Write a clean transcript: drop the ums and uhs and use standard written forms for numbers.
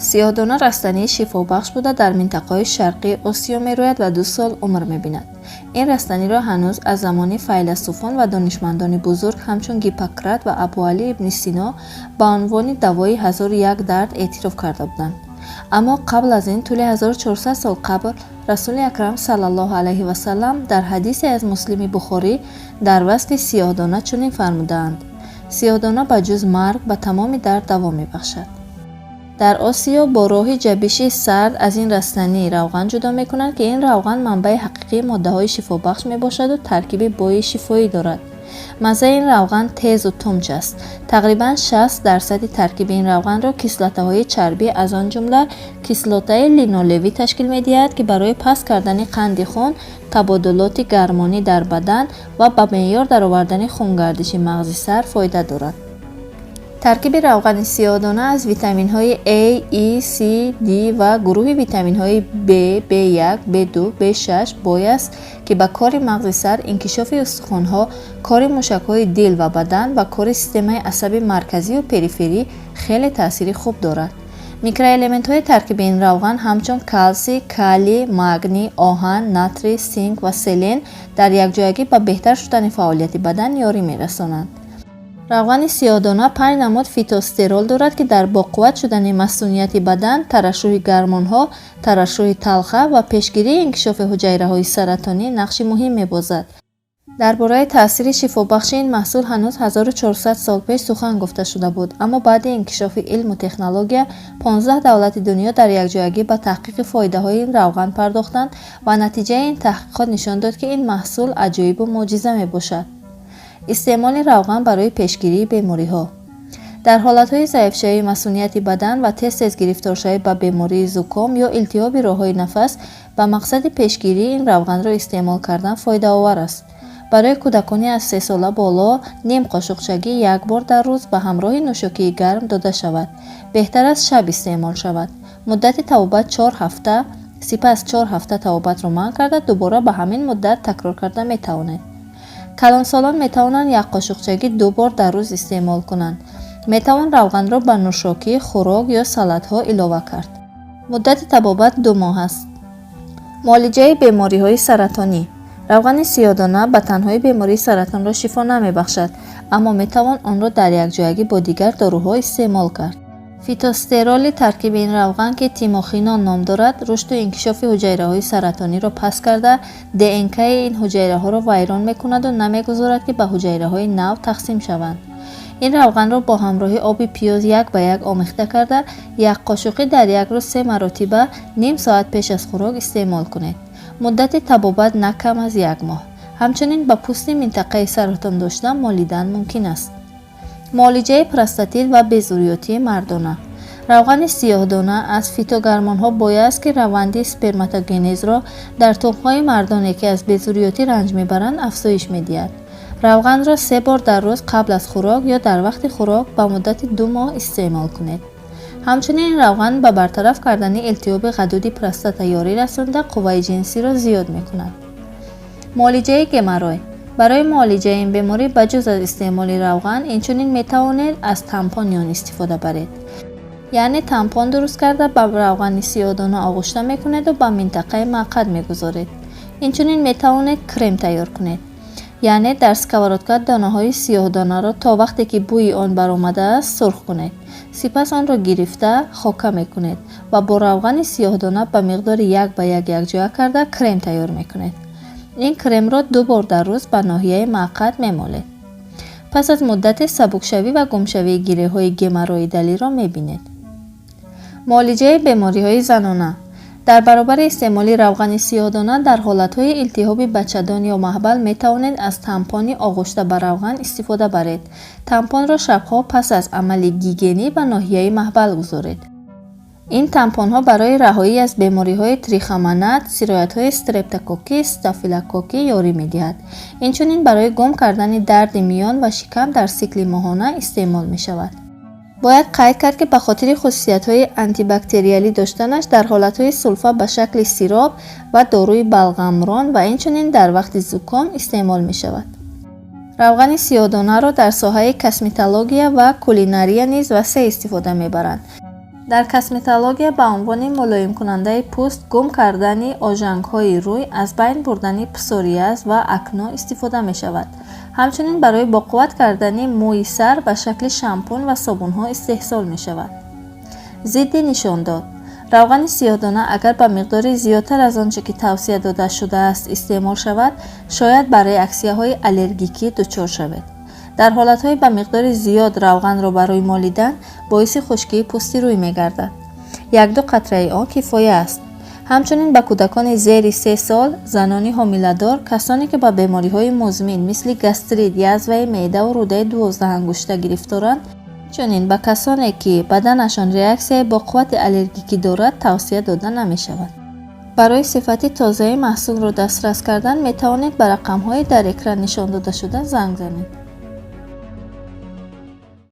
Сиёҳдона растании шифобахш буда, дар минтақаҳои Шарқии Осиё мерӯяд ва 2 сол умр мебинад. Ин растаниро ҳанӯз аз замони файласуфон ва донишмандони бузург ҳамчун Гиппократ ва Абуалӣ ибни Сино ба унвони давои ҳазору як дард эътироф карда буданд. Аммо қабл аз ин, тӯли 1400 сол қабл, Расули Акрам саллаллоҳу алайҳи васаллам дар ҳадисе аз Муслими Бухорӣ дар васфи сиёҳдона чунин фармудаанд: «Сиёҳдона ба ҷуз марг ба тамоми дард даво мебахшад». Дар Осиё бо роҳи ҷабиши сард аз ин растанӣ равған ҷудо мекунанд, ки ин равған манбаи ҳақиқии моддаҳои шифобахш мебошаду таркиби бои шифоӣ дорад. Маззаи ин равған тезу тумч аст. Тақрибан 60 дарсади таркиби ин равғанро кислотаҳои чарбӣ, аз он ҷумла кислотаи линолевӣ ташкил медиҳад, ки барои паст кардани қанди хун, табодулоти гармонӣ дар бадан ва ба меъёр даровардани хунгардиши мағзи сар фоида дорад. Таркиби равғани сиёҳдона аз витаминҳои А, Е, С, Д ва гурӯҳи витаминҳои В, В1, В2, В6 бой аст, ки ба кори мағзи сар, инкишофи устухонҳо, кори мушакҳои дил ва бадан ва кори системаи асаби марказию периферӣ хеле таъсири хуб дорад. Микроэлементҳои таркиби ин равған ҳамчун калсий, калий, магний, оҳан, натрий, синк ва селен дар якҷоягӣ ба беҳтар шудани фаъолияти бадан ёрӣ мерасонанд. Равғани сиёҳдона панҷ намуд фитостерол дорад, ки дар боқувват шудани масунияти бадан, тарашшуҳи гармонҳо, тарашшуҳи талха ва пешгирии инкишофи ҳуҷайраҳои саратонӣ нақши муҳим мебозад. Дар бораи таъсири шифобахши ин маҳсул ҳанӯз 1400 сол пеш сухан гуфта шуда буд, аммо баъди инкишофи илму технология 15 давлати дунё дар якҷоягӣ ба таҳқиқи фоидаҳои ин равған пардохтанд ва натиҷаи ин таҳқиқот нишон дод, ки ин маҳсул аҷоибу мӯъҷиза мебошад. Истеъмоли равған барои пешгирии бемориҳо. Дар ҳолатҳои заифшавии масунияти бадан ва тез-тез гирифторшавӣ ба бемории зуком ё илтиҳоби роҳҳои нафас ба мақсади пешгирӣ ин равғанро истеъмол кардан фоидаовар аст. Барои кӯдакони аз 3 сола боло ним қошуқчагӣ як бор дар рӯз ба ҳамроҳи нӯшокии гарм дода шавад. Беҳтар аст шаб истеъмол шавад. Муддати табобат 4 ҳафта, сипас 4 ҳафта табобатро манъ карда, дубора ба ҳамин муддат такрор карда метавонед. Калонсолон метавонанд як қошуқчагӣ ду бор дар рӯз истеъмол кунанд. Метавон равғанро ба нӯшокӣ, хӯрок ё салатҳо илова кард. Муддати табобат 2 моҳ аст. Муолиҷаи бемориҳои саратонӣ. Равғани сиёҳдона ба танҳоӣ бемории саратонро шифо намебахшад, аммо метавон онро дар якҷоягӣ бо дигар доруҳо истеъмол кард. Фитостероли таркиби ин равған, ки тимохинон ном дорад, рушду инкишофи ҳуҷайраҳои саратониро паст карда, ДНКи ин ҳуҷайраҳоро вайрон мекунаду намегузорад, ки ба ҳуҷайраҳои нав тақсим шаванд. Ин равғанро бо ҳамроҳи оби пиёз як ба як омехта карда, як қошуқӣ дар як рӯз се маротиба ним соат пеш аз хӯрок истеъмол кунед. Муддати табобат на кам аз як моҳ. Ҳамчунин ба пӯсти минтақаи саратондошта молидан мумкин аст. Муолиҷаи простатит ва безурётии мардона. Равғани сиёҳдона аз фитогармонҳо бой аст, ки раванди сперматогенезро дар тухмҳои мардоне, ки аз безурётӣ ранҷ мебаранд, афзоиш медиҳад. Равғанро се бор дар рӯз қабл аз хӯрок ё дар вақти хӯрок ба муддати 2 моҳ истеъмол кунед. Ҳамчунин ин равған ба бартараф кардани илтиҳоби ғадуди простата ёрӣ расонда, қувваи ҷинсиро зиёд мекунад. Муолиҷаи геморрой. Барои муолиҷаи ин беморӣ ба ҷуз аз истеъмоли равған инчунин метавонед аз тампони он истифода баред. Яъне тампон дуруст карда, ба равғани сиёҳдона оғушта мекунеду ба минтақаи мақъад мегузоред. Инчунин метавонед крем тайёр кунед, яъне дар сковородка донаҳои сиёҳдонаро то вақте ки бӯи он баромадааст сурх кунед. Сипас онро гирифта хока мекунед ва бо равғани сиёҳдона ба миқдори як ба як якҷоя карда крем тайёр мекунед. Ин кремро ду бор дар рӯз ба ноҳияи мақъад мемолед. Пас аз муддате сабукшавӣ ва гумшавии гиреҳҳои геморроидалиро мебинед. Муолиҷаи бемориҳои занона. Дар баробари истеъмоли равғани сиёҳдона дар ҳолатҳои илтиҳоби бачадон ё маҳбал метавонед аз тампони оғушта ба равған истифода баред. Тампонро шабҳо пас аз амали гигиенӣ ба ноҳияи маҳбал гузоред. Ин тампонҳо барои раҳоӣ аз бемориҳои трихомонад, сироятҳои стрептококкӣ, стафилококкӣ ёрӣ медиҳад. Инчунин барои гум кардани дарди миён ва шикам дар сикли моҳона истеъмол мешавад. Бояд қайд кард, ки ба хотири хусусиятҳои антибактериалӣ доштанаш дар ҳолатҳои сулфа ба шакли сироп ва доруи балғамрон ва инчунин дар вақти зуком истеъмол мешавад. Равғани сиёҳдонаро дар соҳаи косметология ва кулинария низ васеъ истифода мебаранд. Дар косметология ба унвони мулоимкунандаи пӯст, гум кардани ожангҳои рӯй, аз байн бурдани псориаз ва акно истифода мешавад. Ҳамчунин барои боқувват кардани мӯи сар ба шакли шампун ва собунҳо истеҳсол мешавад. Зидди нишондод: равғани сиёҳдона агар ба миқдори зиёдтар аз он чӣ ки тавсия дода шудааст истеъмол шавад, шояд ба реаксияҳои аллергикӣ дучор шавед. Дар ҳолатҳои ба миқдори зиёд равғанро ба рӯй молидан боиси хушкии пӯсти рӯй мегардад. Якду қатраи он кифоя аст. Ҳамчунин ба кӯдакони зери 3 сол, занони ҳомиладор, касоне ки ба бемориҳои музмин, мисли гастрит, язваи меъдаву рӯдаи дувоздаҳангушта гирифторанд, инчунин ба касоне ки баданашон реаксияи бо қуввати аллергикӣ дорад, тавсия дода намешавад. Барои сифати тозаи маҳсулро дастрас кардан метавонед ба рақамҳои дар экран нишон додашуда занг занед.